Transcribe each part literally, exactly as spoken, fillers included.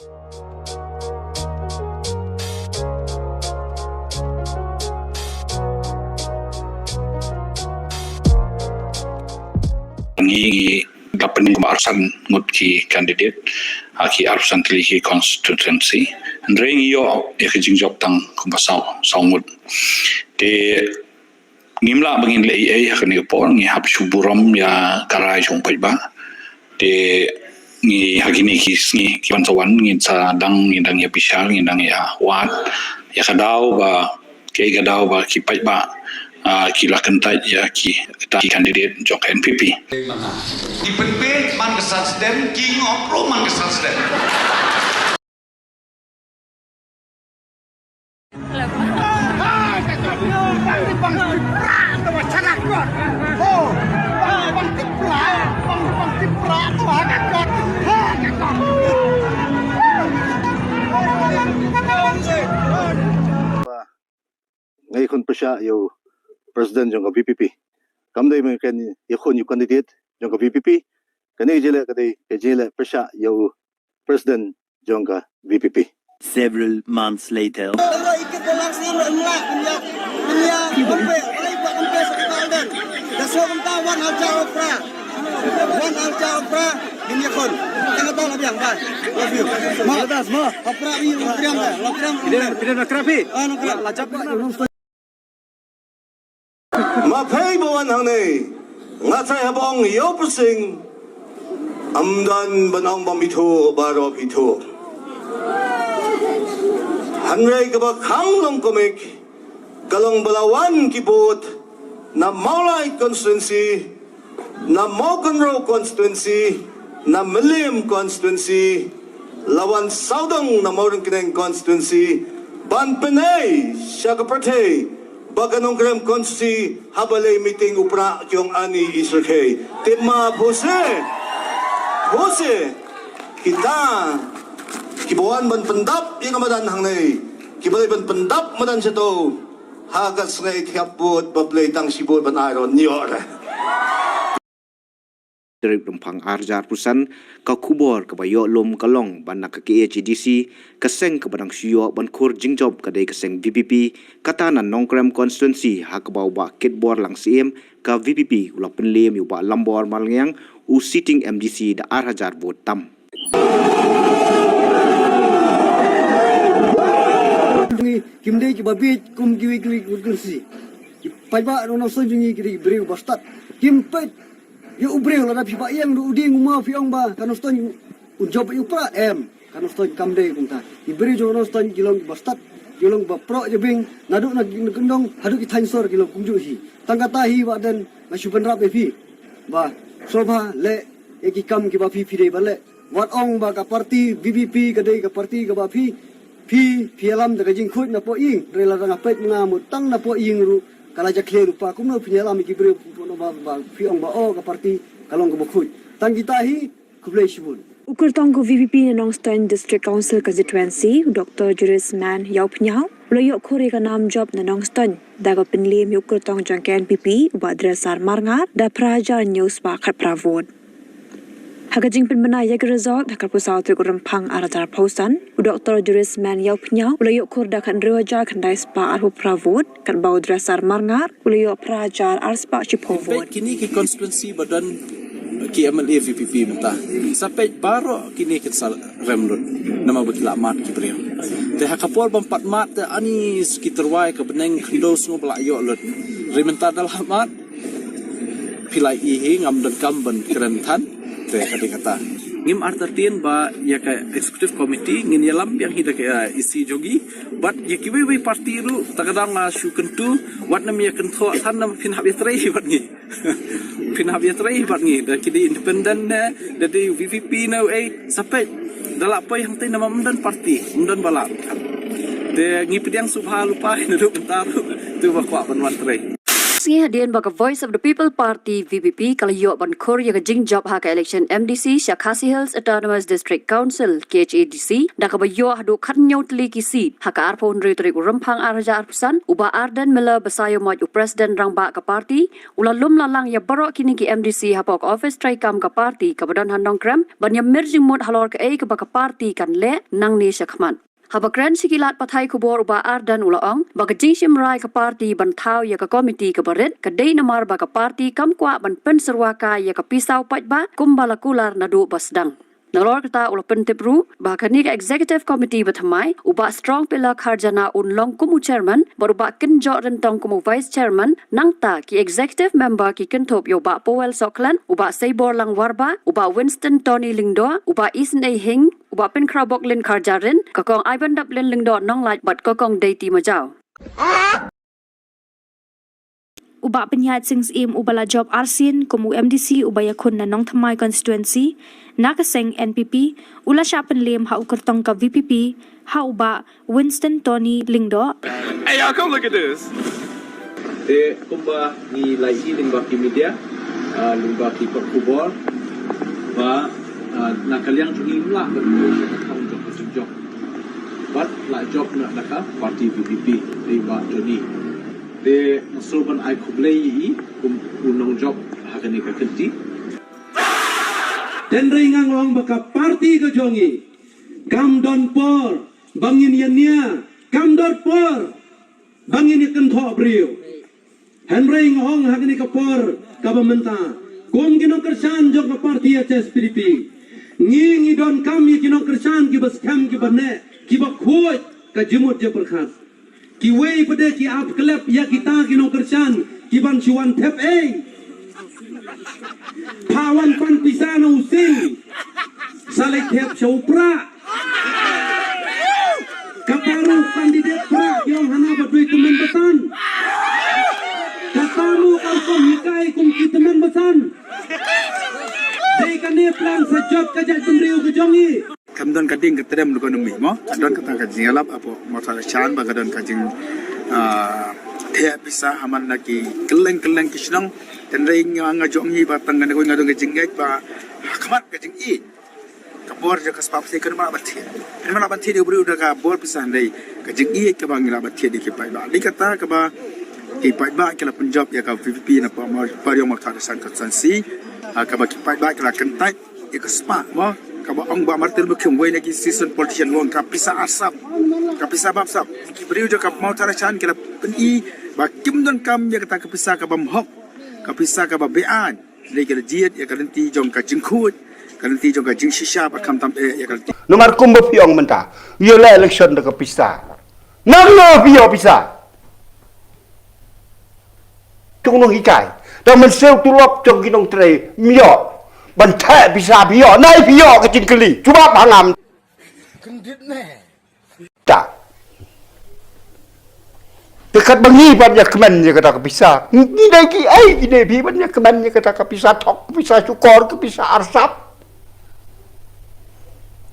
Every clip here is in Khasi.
Ngi, ngi la pynlong kumba arphew san ngut ki candidate ha ki arphew san tylli ki constituency. Hynrei ngi ïoh ïa ka jingjop tang kumba saw, saw ngut. Te ngim lah ba ngin leh ei ei ha kane ka por, ngi hap shu burom ïa ka rai jong u paidbah. Te ngi ha kine ki sngi ki wan sa wan ngin sa dang, ngin dang ïa bishar, ngin dang ïa wad ïa ka daw ba, kaei ka daw ba ki paidbah, ah, ki la kyntait ïa kita ki candidate jong ka N P P. Ki pynpeit man ka san sdem, ki ngop ruh man ka san sdem. Nga ïakhun pyrshah ïa u president jong ka V P P. Kam dei ba nga ïakhun ïa u candidate jong ka V P P. Kane ka jingleh ka dei ka jingleh pyrshah ïa u president jong ka V P P. Several months later. Ma phei ba wan hangne, nga tharai haba ong ïa u Pyrshing, ym don ban ong ba ym ithuh, baroh ithuh. Hynrei kaba khang long kumne, ka long ba la wan ki vote na Mawlai constituency, na Mawkynrew constituency, na Mylliem constituency, la wan sawdong na Mawryngkneng constituency, ban pynei sha ka pyrthei ba ka Nongkrem constituency haba leit meeting u Prah ki ong ani i syrkhei. Te ma phuse, phuse kita kiba wan ban pyndap ïa ka madan hangne, kiba leit ban pyndap madan shato, ha ka sngi thiap vote ba plie tang shi vote ban ai ron ïoh re. Tarik Rymphang ar hajar arphew san, ka khubor kaba ïoh lum ka long ba na ka K H A D C, ka seng kaba dang shu ïoh ban khur jingjop ka dei ka seng V P P, kata na Nongkrem constituency, ha kaba u Bah Kitborlang Syiem ka V P P u la pynliem ïa u Bah Lambor Malngiang, u sitting M D C da ar hajar vote tam. Kim dei kiba bieit kum kiwei kiwei ki constituency. Paidbah na Nongstoiñ jong ngi ki dei ki briew ba stad. Kim peit ïa u briew, lada phi ba ïeng da u dieng u maw phi ong ba ka Nongstoiñ un jop ïa u Prah, em. Ka Nongstoiñ kam dei kumta. Ki briew jong Nongstoiñ ki long kiba stad, ki long ba proh jabieng, naduh na kyndong haduh ki thaiñ sor ki long kumjuh hi. Tang kata hi Bah Ardent, nga shu bynrap ïa phi ba sngewbha leh ïa ki kam kiba phi phi dei ban leh. Wat ong ba ka party V P P ka dei ka party kaba phi, phi, phi ïalam da ka jingkhuid na poh ïing. Hynrei lada nga peit ma nga, mut tang na poh ïing ruh ka la jakhlia ruh, pa kumno phin ïalam ïa ki briew ba, ba phi ong ba, oh, ka party ka long kaba khuid. Tang kita hi, khublei shibun. U kyrtong ka V P P na Nongstoiñ District Council Constituency, u Doctor Jurisman Ïawphniaw, u la ïoh khur ïa ka nam jop na Nongstoiñ da ka pynliem ïa u kyrtong jong ka N P P, u Bah Dresser Marngar, da phra hajar hynñiew spah khatphra vote. Ha ka jingpynbna ïa ka result ha ka arphew saw tarik u Rymphang ar hajar arphew san, u Doctor Jurisman Ïawphniaw u la ïoh khur da ka hynriew hajar khyndai spah arphew phra vote, katba u Dresser Marngar u la ïoh phra hajar ar spah shiphew vote. Peit kine ki constituency ba don ki M L A V P P mynta. Sa peit baroh kine kin sa rem lut. Namar ba ki la mad ki briew. Te ha ka por bym pat mad te ani ki tyrwa ka bneng khyndew sngew ba la ïoh lut. Hynrei mynta da la mad, phi la ïohi, ngam donkam ban kren than. Te ka dei kata. Ngim artatien ba ïa ka executive committee ngin ïalam biang hi da ka, eh, E C jong ngi. Bad ïa kiwei wei party ruh, ta ka dang la shu kyntu, wat nym ïa kynthoh than namar phin hap ïatrei bad ngi. Phin hap ïatrei bad ngi, da ki dei independent ne, da dei V P P ne, eh, sa peit. Da la poi hangtei namar ym don party, ym don ba lah. Te ngi pdiang sngewbha lypa, naduh mynta ruh, to ba kwah ban wan trei. Sngi hadien ba ka Voice of the People Party, V P P, ka la ïoh ban khur ïa ka jingjop ha ka election M D C sha Khasi Hills Autonomous District Council, K H A D C, da kaba ïoh haduh khathynñiew tylli ki seat. Ha ka arphew hynriew tarik u Rymphang ar hajar arphew san, u Bah Ardent Miller Basaiawmoit, u President Rangbah ka party, u la lum la lang ïa baroh kine ki M D C hapoh ka office treikam ka party kaba don ha Nongkrem, ban ïa mir jingmut halor kaei kaba ka party kan leh nangne shakhmat. Haba kren sha ki lad pathai khubor, u Bah Ardent u la ong ba ka jingshim rai ka party ban thaw ïa ka komiti kaba rit ka dei namar ba ka party kam kwah ban pynsyrwa kai ïa ka pisa u paidbah kumba la kular naduh ba sdang. Nalor kata u la pyntip ruh ba kane ka executive committee ba thymmai, u Bah Strong Pillar Kharjana un long kum u chairman bad u Bah Kynjoh Ryntong kum u vice chairman, nangta ki executive member ki kynthup ïa u Bah Powell Sohkhlet, u Bah Seibor Langwarba, u Bah Winston Tony Lyngdoh, u Bah Isynei Hing, u Bah Pynkhraw Boklin Kharjarin, ka Kong Aibandaplin Lyngdoh Nonglait bad ka Kong Deiti Majaw. U Bah Pynïaid Sing Syiem uba la jop arsien kum u M D C uba ïakhun na Nongthymmai constituency na ka seng N P P, u la shah pynlem ha u kyrtong ka V P P, ha u Bah Winston Tony Lyngdoh. Hey, y'all, come look at this. Te kumba ngi la ïohi lyngba ki media, ah, lyngba ki kot khubor, ba, ah, na ka liang jong ngi ym lah ban poi sha ka thong jong ka jingjop. Bad la jop na ka party V P P, dei Bah Johnny. Te nga sngewbha ban ai khublei ïa i kum u nongjop ha kane ka kynti. Hynrei nga ong ba ka party ka jong ngi kam don por ba ngin ïa nia, kam don por ba ngin ïa kynthoh briew. Hynrei nga ong ha kane ka por kaba mynta, kum ki nongkyrshan jong ka party H S P D P, ngi ngi donkam ïa ki nongkyrshan kiba skhem, kiba neh, kiba khuid ka jingmut jingpyrkhat. Kiwei pat de ki ap klep ïa kita ki nongkyrshan kiban shu wan thep ei. Pha wan pan pisa na u sing, sa leit thep sha u prah. Kata ruh candidate prah ki ong hana ba dei tymmen basan. Kata ruh ka rukom hikai kum ki tymmen basan. Dei kane plan sa jot ka jaitbynriew ka jong ngi. Kam don ka ding ka trem ka economy mo. Ka don kata ka jingïalap hapoh Mawthadraishan ba ka don ka jing, ah, thep pisa ha man la ki kylleng kylleng ki shnong. Hynrei nga, nga jong ngi ba tang kane ko nga don ka jingngeit ba ha khmat ka jingïeit. Ka bor jong ka spah pisa kan mala ban thied. Kan mala ban thied ïa u briew da ka bor pisa, hynrei ka jingïeit kaba ngi lah ban thied ïa ki paidbah. Dei kata kaba ki paidbah ki la pynjop ïa ka V P P na pa ma, pa ïong Mawthadraishan constituency. Ha kaba ki paidbah ki la kyntait ïa ka spah mo. Kaba ong Bah Martin Mukhim, wei na ki seasoned politician, u ong ka pisa arsap, ka pisa bapsap. Ki briew jong ka Mawthadraishan ki la pyni ba kim donkam ïa kata ka pisa kaba bymhok, ka pisa kaba beaiñ. Dei ka la jied ïa ka lynti jong ka jingkhuid, ka lynti jong ka jingshisha bad khamtam eh ïa ka lynti. Namar kumba phi ong mynta, ïa la election da ka pisa. Nang ïoh phi ïoh pisa. Jong nonghikai. Da mynsiew tulop jong ki nongtrei, ym ïoh. Ban theh pisa phi ïoh, nai phi ïoh ka jingkylli. Jubab ha ngam. Kyndit ne. Ta. Te katba ngi ban ïa kmen ïa kata ka pisa. Ngi dei ki ei, ngi dei phi ban ïa kmen ïa kata ka pisa thok, ka pisa shukor, ka pisa arsap.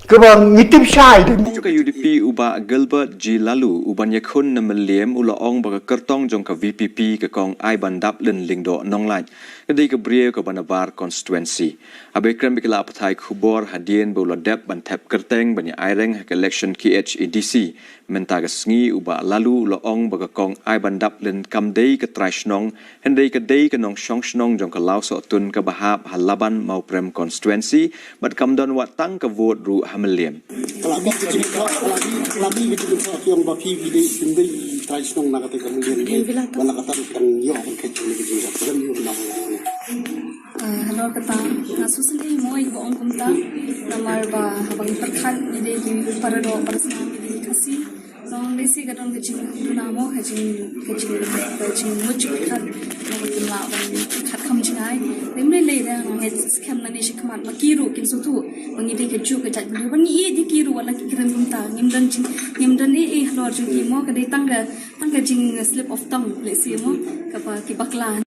Kaba ngi tip shai de. Ka U D P u Bah Gilbert G Laloo uban ïakhun na Mylliem u la ong ba ka kyrtong jong ka V P P ka Kong Aibandaplin Lyngdoh Nonglait ka dei ka briew kaba nabar constituency. Haba ïakren bad ki lad pathai khubor hadien ba u la dep ban thep kyrteng ban ïa aireng ha ka election K H A D C mynta ka sngi, u Bah Laloo u la ong ba ka Kong Aibandaplin kam dei ka trai shnong, hynrei ka dei ka nongshong shnong jong ka Lawsohtun kaba hap ha Laban Mawprem constituency, bad kam don wat tang ka vote ruh ha Mylliem. Ka la bok ka jingkhoh, ka la bi, ka la bi ka jingkhoh ki ong ba phi phi dei, phi dei trai shnong na kata ka Mylliem. Ba la kata ka dang ïoh ban khet jong ka jingkhoh. Ka dang ïoh na. Ah, hello kata. Nga sngewsynei mo ïa kaba ong kumta. Namar ba haba ngi pyrkhat ngi dei ki para doh para snam, ngi dei ki Khasi. Long lehse ka don ka jingduna mo, ka jing, ka jing, ka jingmut jingpyrkhat. Mo ba kim lah ban pyrkhat kham jingai. Lem lei lei da nga ngeit skhem lane shakhmat ma ki ruh kin sngewthuh ba ngi dei kajuh ka jaitbynriew. Ba ngi ïeit ïa ki ruh wat la ki kren kumta. Ngim don jing, ngim don ei ei halor jong ki mo, ka dei tang ka, tang ka jing slip of tongue lehse mo, kaba ki bakla.